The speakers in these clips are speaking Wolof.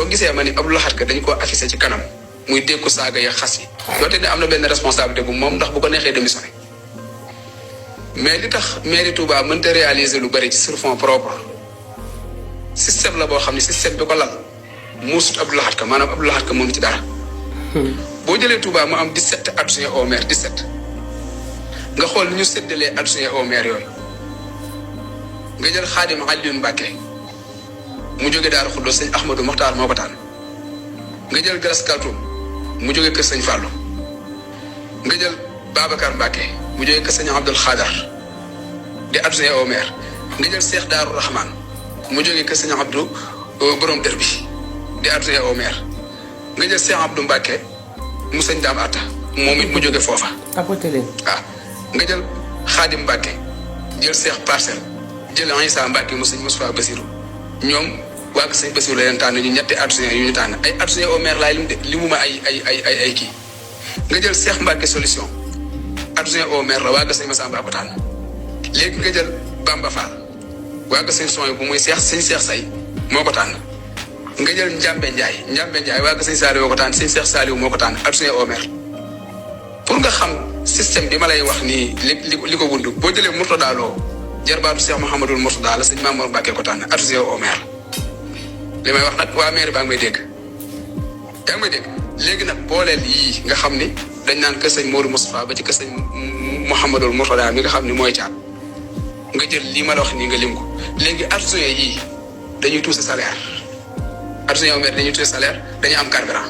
gisee ma ni Abdou Lahad Ka dañ koo affiché ci kanam muy dékku saaga ya xas yi doote ne am na benn responsabilité bu moom ndax bu ko neexee démissionné mais li tax mairie Touba mënta réaliser lu bëri ci sur fonds propre système la boo xam ne système bi ko lal muusut Abdou Lahad Ka maanaam Abdou Lahad Ka mënu ci dara boo jëlee Touba mu am 17 adjoints au maire 17 nga xool ni ñu séddalee adjoints au maire yooyu nga jël Xaadim Alioune Mbacke mu jóge Daaru Xuddoos sëñ Ahmadou Mokhtar moo ko tànn nga jël Galas Kaltoum mu jóge kër sëñ Fallou nga jël Babacar Mbacke mu jóge kër sëñ Abdoul Khadar di adjoint au maire nga jël Cheikh Darou Rahman mu jóge kër sëñ Abdou borom dër bi di adjoint au maire nga jël Cheikh Abdou Mbacke mu sëñ Dame Atta moom it mu jóge foofa. tapoté leen. waaw nga jël Khadim Mbacke jël Cheikh Parcelle jël Issa Mbacke mu sëñ Moustapha Bassirou ñoom waa ko sëñ Bassirou la leen tànn ñu ñetti adjoint yu ñu tànn ay adjoint au maire laay lim de limuma ay kii nga jël Cheikh Mbacke solution adjoint au maire la waa ko sëñ Massamba ko tànn léegi nga jël Bamba Fall waa ko sëñ Soy bu muy sëñ Cheikh Say moo ko tànn nga jël Ndiambe Ndiaye waa ko sëñ Saliou moo ko tànn sëñ Cheikh Saliou moo ko tànn adjoint au maire pour nga xam système bi ma lay wax nii li ko wund boo jëlee Mourtada Lo jarbaatu Cheikh Mouhamadoul Mourtada la sëñ Mamour Mbacke ko tànn adjoint au maire li may wax nag waa maire baa ngi may dégg yaa ngi may dégg léegi nag booleel yii nga xam ni dañ naan kër sëñ Modou Moustapha ba ci kër sëñ Mouhamadoul Mourtada mi nga xam ni mooy caat nga jël lii ma la wax nii nga lim ko léegi adjoint yii dañuy toucher salaire adjoint au maire dañuy toucher salaire dañuy am carburant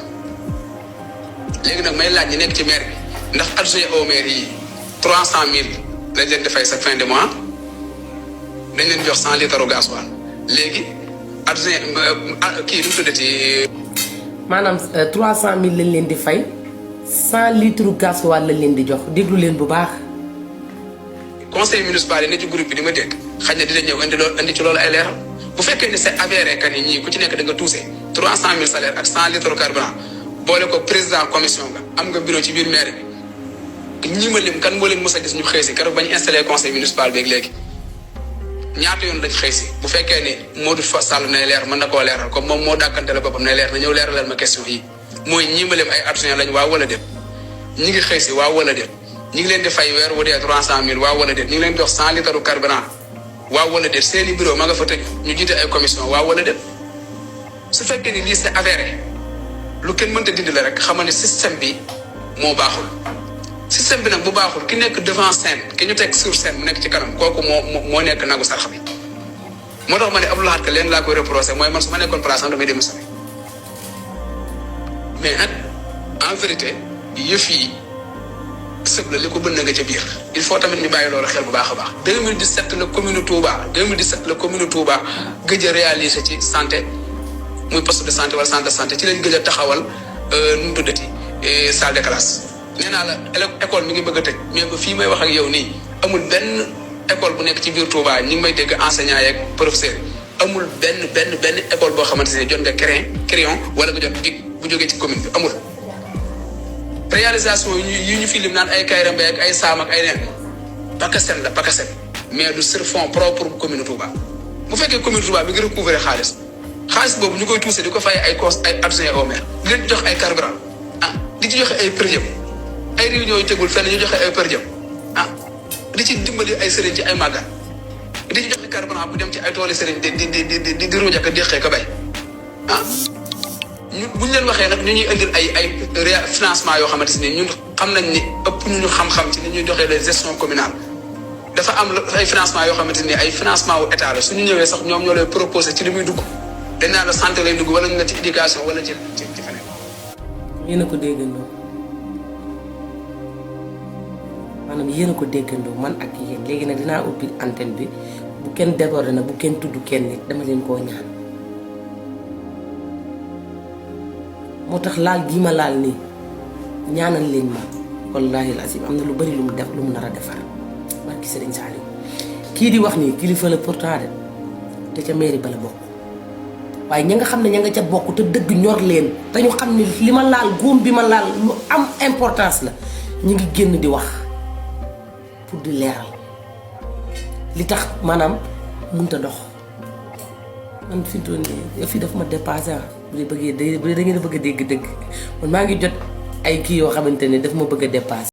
léegi nag may laaj ñi nekk ci maire bi ndax adjoint au maire yi 300000 lañ leen di fay sa fin de mois dañ leen jox 100 litres gasoil léegi adjoint kii nu mu tuddati. maanaam 300000 lañ leen di fay 100 litres gasoil lañ leen di jox déglu leen bu baax. conseil municipal yi ne ci groupe bi di ma dégg xëy na dina ñëw indi ci loolu ay leeral bu fekkee ni c'est avéré que ni ñii ku ci nekk da nga touché 300000 salaire ak 100 litres carburant boole ko président commission nga am nga bureau ci biir maire bi ñi ma lim kan moo leen mës a gis ñu xëy si keroog bañ installé conseil municipal beeg léegi ñaata yoon lañ xëy si bu fekkee ni Modou Sall nay leer mën na koo leeral comme moom moo dàkkante la boppam nay leer na ñëw leeralal ma question yi mooy ñi ma lim ay adjoint lañ waaw wala déet ñi ngi xëy si waaw wala déet ñi ngi leen di fay weer wu dee 300000 waaw wala déet ñi ngi leen di jox 100 litres carburant waaw wala déet seeni bureau ma nga fa tëj ñu jiite ay commission waaw wala déet su fekkee ni lii c'est avéré lu kenn mënta dindi la rek xamal ne système bi moo baaxul système bi nag bu baaxul ki nekk devant scène ki ñu teg sur scène mu nekk ci kanam kooku moo nekk nagu sarx bi moo tax ma ne Abdou Lahad Ka leen laa koy reproché mooy man su ma nekkoon place am damay démissionné mais nag en vérité yëf yi sëb la li ko bënn nga ca biir il faut tamit ñu bàyyi loolu xel bu baax a baax 2017 la commune Touba gëj a réalisé ci santé muy poste de santé wala centre de santé ci lañ gëj a taxawal nu mu tuddati salle de classe nee naa la école mi ngi bëgg a tëj mais ba fii may wax ak yow nii amul benn école bu nekk ci biir Touba ñi ngi may dégg enseignant yeeg professeur amul benn école boo xamante ne jot nga crayon wala nga jot bic bu jógee ci commune bi amul. réalisation yi ñu fi lim naan ay Kayra Mbaye ak ay Saam ak ay neen PACASEN la PACASEN mais du sur fonds propre commune Touba bu fekkee commune Touba mi ngi recouvrer xaalis boobu ñu koy touché di ko fay ay adjoint au maire di leen jox ay carburant di ci joxe ay per diem ay réunions yu tegul fenn ñu joxe ay per diem di ci dimbali ay sëriñ ci ay màggal di ci joxe carburant bu dem ci ay tooli sëriñ di ruuj ak déqee ka bay ñu bu ñu leen waxee nag ñu ñuy indil ay financement yoo xamante ne ñun xam nañ ni ëpp ñu xam-xam ci ni ñuy doxee les gestion communale dafa am ay financement yoo xamante ni ay financement wu état la suñu ñëwee sax ñoom ñoo lay proposé ci li muy dugg dañ naan la santé lay dugg wala ñu la ci éducation wala ci feneen. yéen a ko déggandoo maanaam yéen a ko déggandoo man ak yéen léegi nag dinaa ubbi antenne bi bu kenn débordé na bu kenn tudd kenn nit dama leen koo ñaan. moo tax laal gii ma laal nii ñaanal leen ma wallaahi lazim am na lu bari lu mu def lu mu nar a defar barki Serigne Saliou kii di wax nii kilifa la pourtant de te ca mairie ba la bokk waaye ña nga xam ne ña nga ca bokk te dëgg ñor leen te ñu xam ne li ma laal góom bi ma laal lu am importance la ñu ngi génn di wax pour di leeral li tax maanaam mënut a dox man fi mu toll nii fii daf ma dépassé bu dee da ngeen a bëgg a dégg dëgg man maa ngi jot ay kii yoo xamante ne daf ma bëgg a dépassé